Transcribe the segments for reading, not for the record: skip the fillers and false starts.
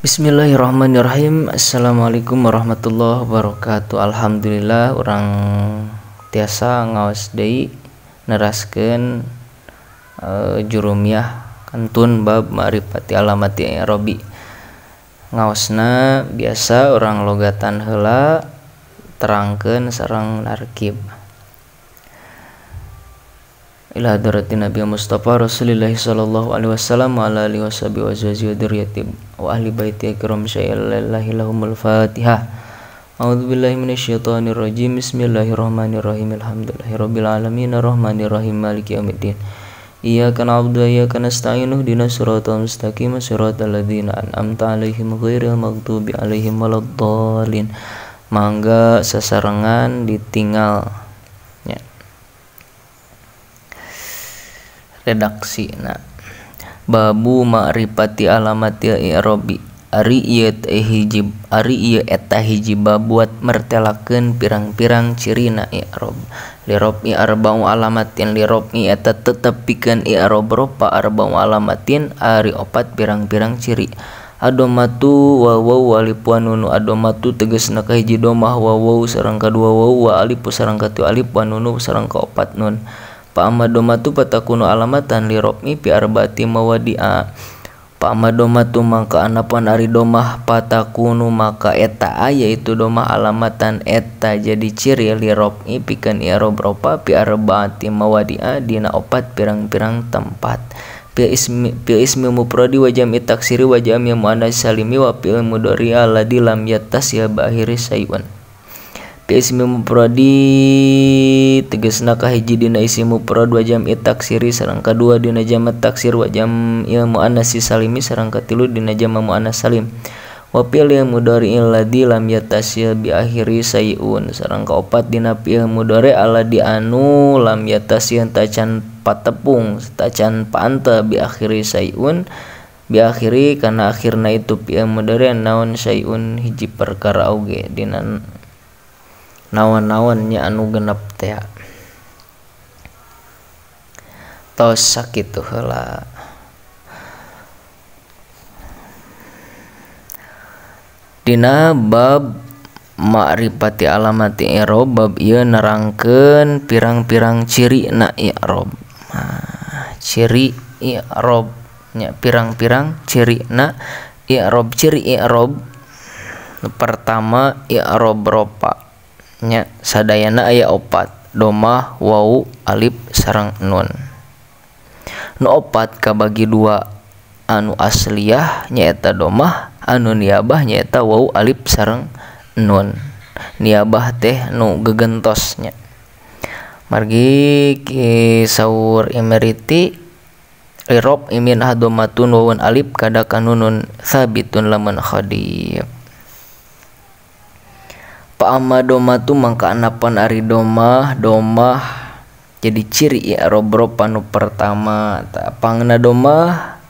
Bismillahirrahmanirrahim. Assalamualaikum warahmatullahi wabarakatuh. Alhamdulillah urang tiasa ngaos deui neraskeun jurumiyah kantun bab ma'rifati alamati i'robi. Ngaosna biasa urang logatan heula, terangkeun sareng narkib. Ila hadrati Nabi Mustafa Rasulillah sallallahu alaihi wasallam wa ala alihi washabihi wa azwajihi wa dzurriyyatihi wa ahli baiti kiram syaillahi lahumul Fatihah. A'udzubillahi minasyaitonir rajim. Bismillahirrahmanirrahim. Alhamdulillahirabbil alamin arrahmanirrahim maliki yaumiddin. Iyyaka na'budu wa iyyaka nasta'in ihdinas siratal mustaqim siratal ladzina an'amta 'alaihim ghairil maghdubi 'alaihim waladdallin. Mangga sasarengan ditinggal redaksi. Nah, babu ma'rifati alamatil i'robi. Ari ieu hiji, ari ieu eta hiji bab buat mertelakeun pirang-pirang cirina i'rob. Lirobi arba'u alamatin, lirobi eta tetep pikeun i'rob ropa arba'u alamatin ari opat pirang-pirang ciri. Adomatu wa waw alif wa nunu. Adomatu tegasna ka hiji domah wa waw sareng kadua waw wa alif sareng katilu alif wa nunu sareng ka opat nun. Pa domatu patakunu alamatan lirobi pi arba'ati mawadi'a. Pa domatu mangka anapan ari domah patakunu maka eta aya itu domah alamatan eta jadi ciri lirobi pikeun i'rob ropa pi arba'ati mawadi'a dina opat pirang-pirang tempat. Pi ismi mufradi wa jam'i taksiri wa jam'i muannats salimi wa fi'il mudhari alladzi lam yattasil bi akhiri syai'un. Ismi mufradi tegasna kahiji dina isim mufrad wa jam'i taksiri sareng kadua dina jama' taksir wa jam'il muannats salimi sareng katilu dina jama' muannats salim wa fi'il mudhari alladzi lam yattasil bi akhiri syai'un sareng kaopat dina fi'il mudhari alladzi anu lam yattasil tacan patepung tacan paanta bi akhiri syai'un bi akhiri kana akhirna itu fi'il mudhari naon syai'un hiji perkara oge dina naon-naon nya anu genep teh. Tos sakitu heula. Dina bab ma'rifati alamati i'rob, bab ieu nerangkeun pirang-pirang ciri na i'rob. Nah, ciri i'rob nya pirang-pirang ciri na i'rob. Ciri i'rob pertama i'rob ropa nya sadayana aya opat domah wau alif sareng nun. Nu opat kabagi dua, anu asliyah nyaeta domah, anu niabah nyaeta wau alif sareng nun. Niabah teh nu gegentos nya. Margi ki saur imeriti lirob imin ahdomatun wawun alif kadaka nunun sabitun lamun khadib. Pa amma domatu mangka anapan ari domah, domah jadi ciri i'rob ropa nu pertama. Ta pangna domah,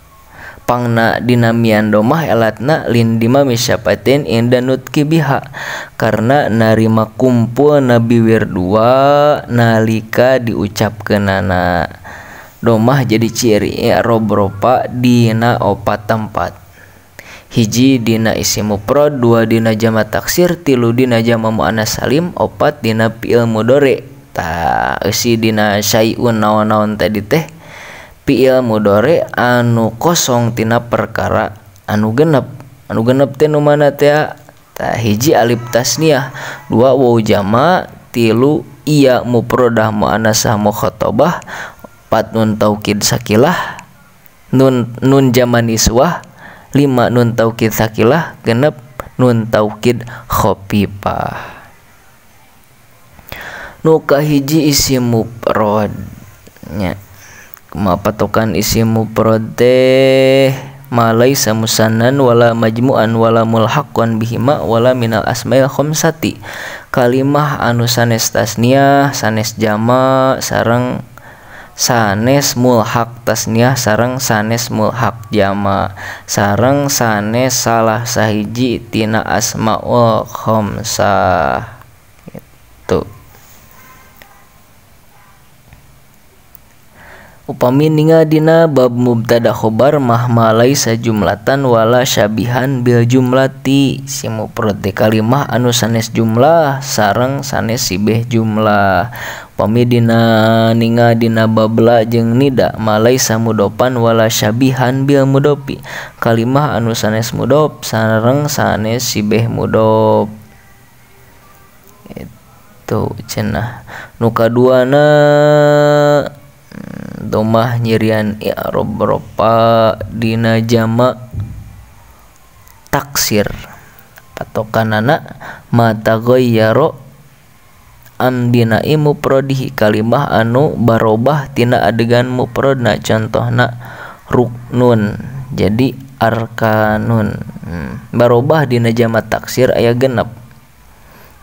pangna dinamian domah elatna lindima misyapatin inda nutki biha, karena narima kumpul nabi wirdua nalika diucapkeunana. Domah jadi ciri i'rob ropa dina opat tempat. Hiji dina isim mufrad, dua dina jama taksir, tilu dina jama muannats salim, opat dina fi'il mudhari. Tah eusi dina syai'un naon-naon tadi teh fi'il mudhari anu kosong tina perkara anu genep. Anu genep teh nu mana teh? Tah hiji alif tasniyah, dua waw jama, tilu iya mufradah muannasah mukhatabah, empat nun taukid sakilah, nun nun jama niswah, lima nun taukid sakilah, genep nun taukid khofifah. Nu kahiji isim mufrad nya. Kumaha patokan isim mufrad teh? Ma laisa musannan wala majmu'an wala mulhaqqan bihima wala minal asmail khamsati. Kalimah anu sanes tasniah, sanes jama, sareng sanes mulhaq tasniah sareng sanes mulhaq jama sareng sanes salah sahiji tina asmaul khamsah gitu. Upami ningal dina bab mubtada khobar mah malaisa jumlatan wala syabihan bil jumlati si mufrad teh kalimah anu sanes jumlah sareng sanes sibeh jumlah. Upami dina ningal dina bab la jeung nida malaisa mudofan wala syabihan bil mudofi kalimah anu sanes mudof sareng sanes sibeh mudof. Itu cenah. Nu kaduana domah nyirian i'rob ropa dina jama taksir patokanana ma taghayyara an bina'i mufradihi kalimah anu barobah tina adegan mufradna contohna ruknun jadi arkanun. Barobah dina jama taksir aya genep.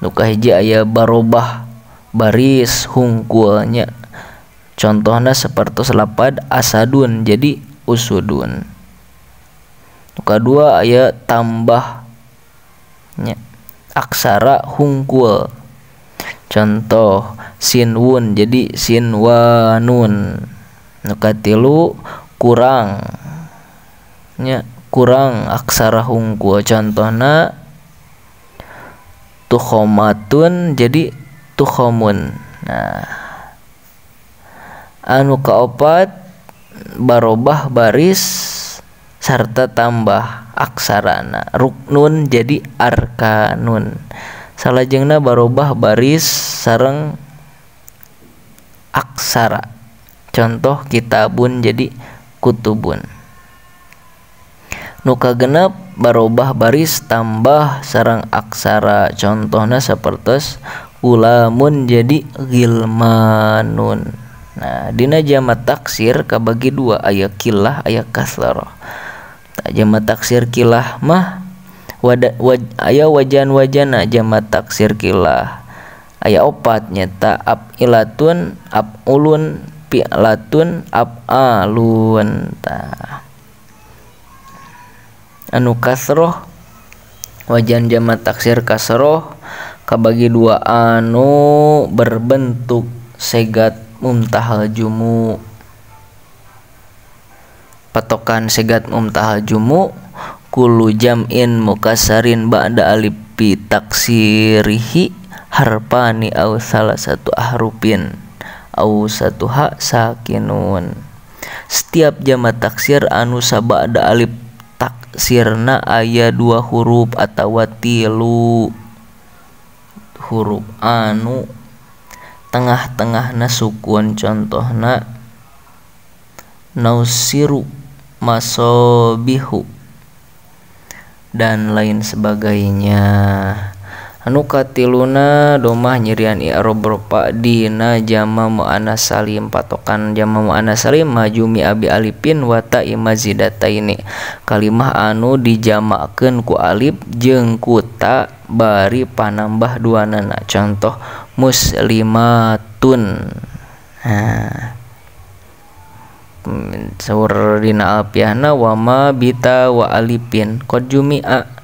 Nu kahiji aya barobah baris hungkulnya contohna sapertos lapad asadun jadi usudun. Nu kadua aya tambah nya aksara hungkul contoh sinwun jadi sinwanun. Nu katilu kurang nya kurang aksara hungkul contohna tukhomatun jadi tukhomun. Nah, anu kaopat barobah baris sarta tambah aksarana ruknun jadi arkanun. Salajengna barobah baris sareng aksara contoh kitabun jadi kutubun. Nu kagenep barobah baris tambah sareng aksara contohna sapertos ulamun jadi gilmanun. Nah, dina jama taksir kabagi dua aya kilah aya kasrah. Tah jama taksir kilah mah aya wajan-wajana jama taksir kilah. Aya opat nyata afilatun, afulun, fi'latun, af'alun. Tah anu kasroh wajan jama taksir kasroh kabagi dua anu berbentuk segat mumtahal jumu. Patokan segat mumtahal jumu kullu jam'in mukasarin ba'da alifi taksirihi harfani aw salah satu ahrufin aw satu ha sakinun. Setiap jama taksir anu sabada alif taksirna aya dua huruf atawa tilu huruf anu tengah-tengahna sukun contohna nausiru masobihu dan lain sebagainya. Anu katiluna domah nyirian i'rob ropa dina jama muannas salim patokan jama muannas salim majumi abi alipin wa ta'i mazidataini kalimah anu dijamakeun ku alif jeung ku ta bari panambah duanana contoh muslimatun. Nah, saur dina alfiahna wama bita wa alipin qad jumi'a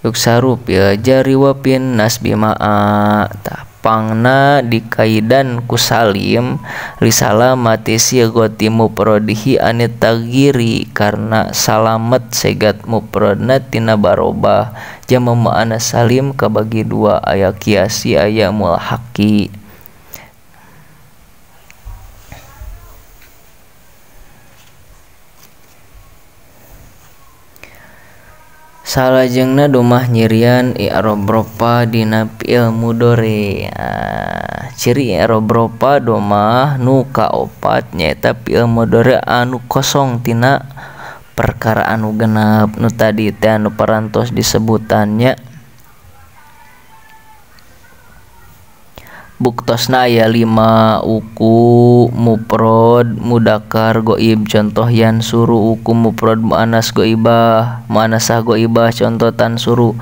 yuksaru fil jari wa pin nasbi ma'a. Tapangna dikaidan ku salim risalamati sighati mufradihi anit taghyiri karena salamet segat mufradna tina barobah. Jama muannas salim kabagi dua aya kiasi aya mulhaqi. Salajengna domah nyirian i'rob ropa dina fi'il mudhari. Ciri i'rob ropa domah nu kaopat nyaeta fi'il mudhari anu kosong tina perkara anu genep nu tadi teh anu parantos disebutannya. Buktosna aya 5 uku mufrad mudakar goib contoh yansuru uku mufrad muannas goibah muannasah goibah contoh tansuru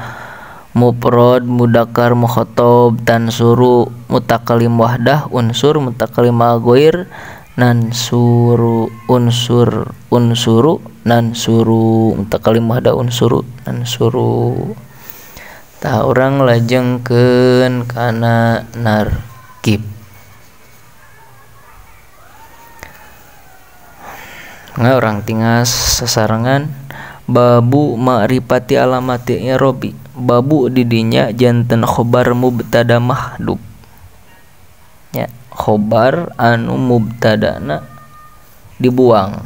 mufrad mudakar mukhatab tansuru mutakallim wahdah unsur mutakallim ghair nansuru unsur unsuru nansuru mutakallim wahdah unsuru nansuru. Tah urang lajengkeun kana narkib. Nggak orang tinggal sasarengan babu ma'rifati alamati i'robi. Babu didinya janten khobar mubtada mahdhuf. Ya, khobar anu mubtadana dibuang.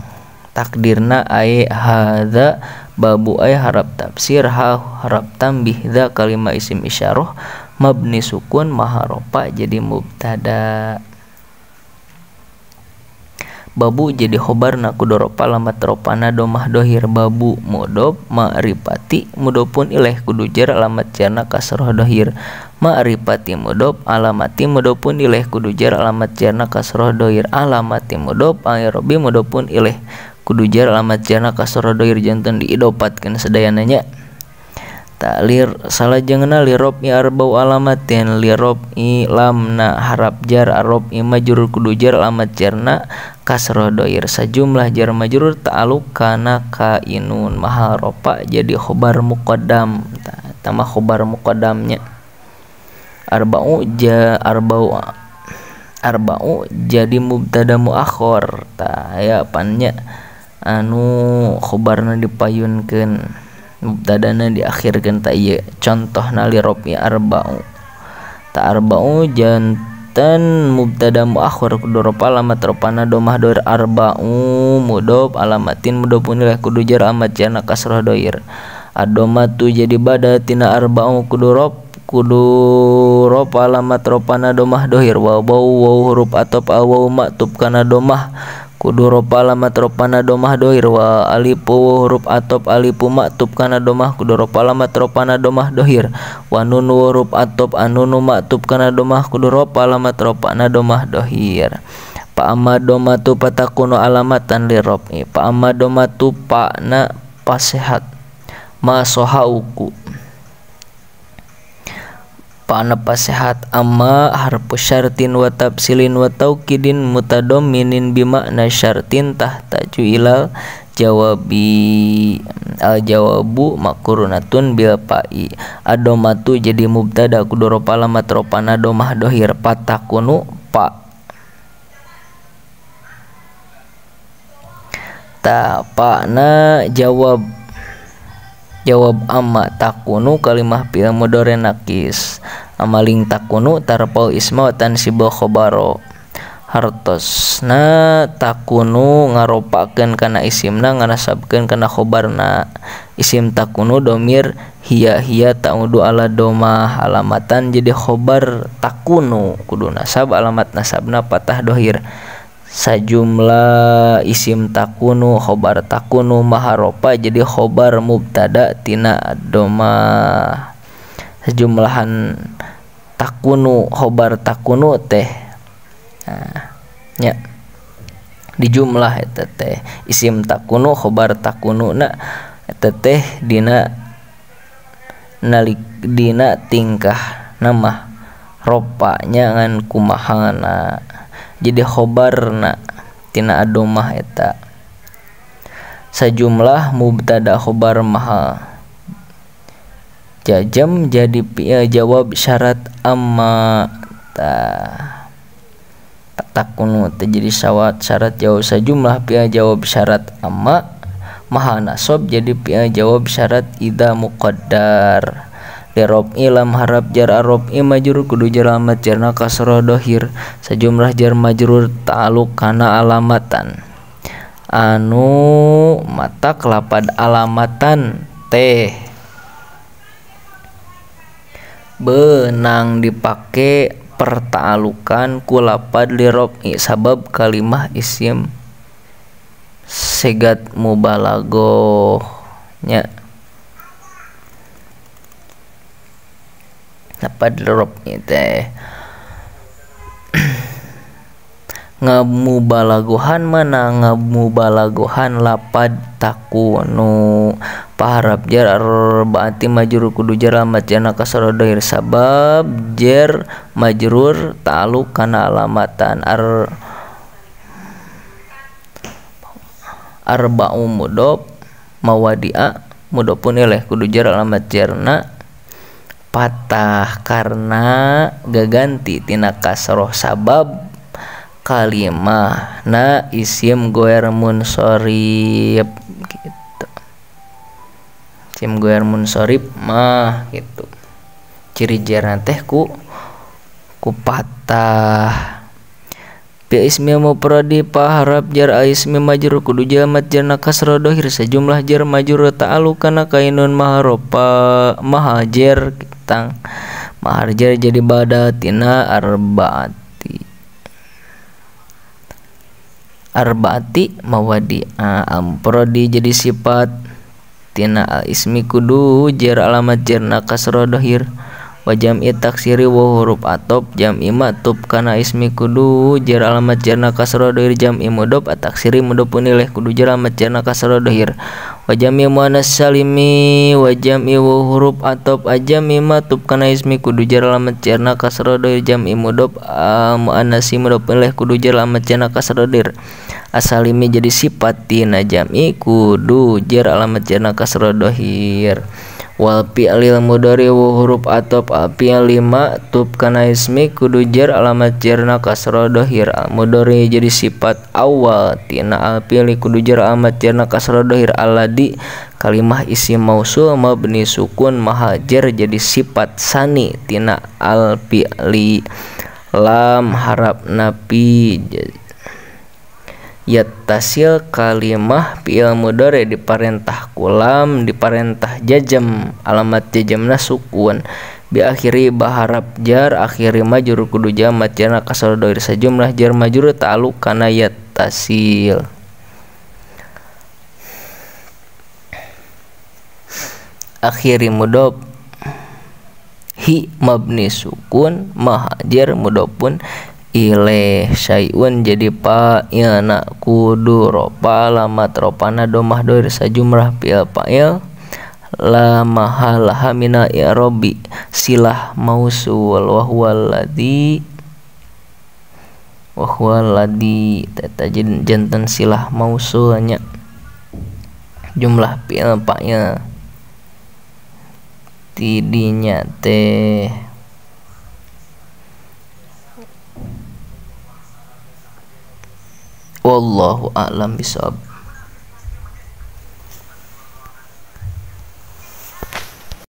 Takdirna ai hadza babu ai harap tafsir ha harap tambih dza kalima isim isyarah mabni sukun maharopa jadi mubtada. Babu jadi khobarna kudu ropa lamat ropana domah dohir babu mudhof ma'rifati mudhofun ilaih kudu jar alamat jarna kasroh dohir ma'rifati mudhof alamati mudhofun ilaih kudu jar alamat jarna kasroh dohir alamati mudhof i'robi mudhofun ilaih kudu jar alamat jarna kasroh dohir janten diidopatkeun sadayana nya. Taklir salajengna lirob i arba'u alamatin lirob i lamna harap jar arob i majrur kudu jar alamat jarna kasroh dohir sajumlah jar majrur ta'alluq kana kainun mahal ropa jadi khobar muqaddam. Tama khobar muqaddamnya arba'u ja arba'u arba'u jadi mubtada muakhir. Tah aya pannya anu khobarna dipayunkeun mubtadana diakhirkeun ta ieu contohna li rofi arba'u. Ta arba'u janten mubtada muakhir kudu rofa alamat ropana domah dohir arba'u mudhof alamatin mudhofun ilaih kudu jar alamat jarna kasroh dohir. Adomatu jadi bada tina arba'u kudu rof kudu rofa alamat ropana domah dohir waw waw huruf atop waw maktub kana domah kudu rofa alamat ropana domah dohir wa alifu huruf atop alifu maktub kana domah kudu rofa alamat ropana domah dohir wa nun huruf atop anunu maktub kana domah kudu rofa alamat ropana domah dohir. Pa amma domatu patakunu alamatan li rofi pa amma domatu pa na pasehat ma sohauku pana pasehat amma harfu syartin wa tafsilin wa taukidin mutadamminin bimakna syartin tahtaju ilal jawabi al jawabu makurunatun bil fa'i adomatu jadi mubtada kudu rofa alamat ropana domah dohir patakunu pa ta pa na jawab jawab amma takunu kalimah fi'il mudhari nakis amaling takunu tarpau isma wa tansibul khobaro hartosna takunu ngaropakeun kana isimna nganasabkeun kana khobarna isim takunu domir hiya hiya ta'udu ala domah alamatan jadi khobar takunu kudu nasab alamat nasabna patah dohir sajumlah isim takunu khobar takunu maharopa jadi khobar mubtada tina domah sejumlahan takunu khobar takunu teh nah, nya dijumlah eta teh isim takunu khobar takunu na eta teh dina nalik dina tingkah nama ropanya ngan kumahana jadi khobarna tina adomah eta sajumlah mubtada khobar maha jajam jadi jawab syarat amma ta takunu teh jadi syarat jawab sajumlah fi'il jawab syarat amma maha nasab jadi fi'il jawab syarat idza muqaddar li lam harap jar arrofi majrur kudu jar alamat jarna kasroh dohir sajumlah jar majrur ta'alluq kana alamatan anu matak lapad alamatan teh benang dipake perta'alukan ku lapad li rofi sabab kalimah isim segat mubalaghah nya lapad li rofi teh ngamubalagohan mana ngamubalagohan lapad takunu paharap jar arbaati majrur kudu jar alamat jarna kasroh dohir sabab jar majrur ta'alluq kana alamatan arba'u mudhof mawadi'a mudhofun ilaih kudu jar alamat jarna patah karena gaganti tina kasroh sabab kalimah na isim goer munsorib gitu. Isim goer munsorib mah gitu. Ciri jerna teh ku patah. Bi ismi mufradi paharap jar ismi majrur kudu jamat jarna kasra dohir sajumlah jar majrur ta'alu kana kainun maharopa mahajer tang maharjer jadi badatina arbaati mawadi al-mufradi jadi sifat tina al ismi kudu jar alamat jarna kasra dohir wa jam'i taksiri wa huruf atop jam'i matub kana ismi kudu jar alamat jarna kasra dohir jam'i mudhof ataksiri mudhofun ilaih kudu jar alamat jarna kasra dohir wa jam'i muannas salimi wa jam'i wa huruf atop ajami matub kana ismi kudu jar alamat jarna kasra dohir jam'i mudhof muannasi mudhofun ilaih kudu jar alamat jarna kasra dohir asalimi jadi sifat tina jam'i kudu jar alamat jarna kasra dohir wal fi'lil mudhari wa huruf atop al fi'li maktub kana ismi kudu jar alamat jarna kasra dohir al mudhari jadi sifat awal tina al fi'li kudu jar alamat jarna kasra dohir aladi kalimah isim mausul mabni sukun mahajar jadi sifat sani tina al fi'li lam harap napi yattasil kalimah fi'il mudhari diparentah kulam diparentah jajam alamat jajamna sukun bi akhiri baharap jar akhiri majrur kudu jamat jarna kasra dohir sajumlah jar majrur ta'alluq kana yattasil akhiri mudhof hi mabni sukun mahajar mudhofun ilaih syai'un jadi fa'ilna kudu ropa alamat ropana domah dohir sajumlah fi'il fa'il la mahalaha minal i'robi silah mausul wa huwa alladzi eta janten silah mausulnya jumlah fi'il fa'il tidinya teh wallahu a'lam bishawab.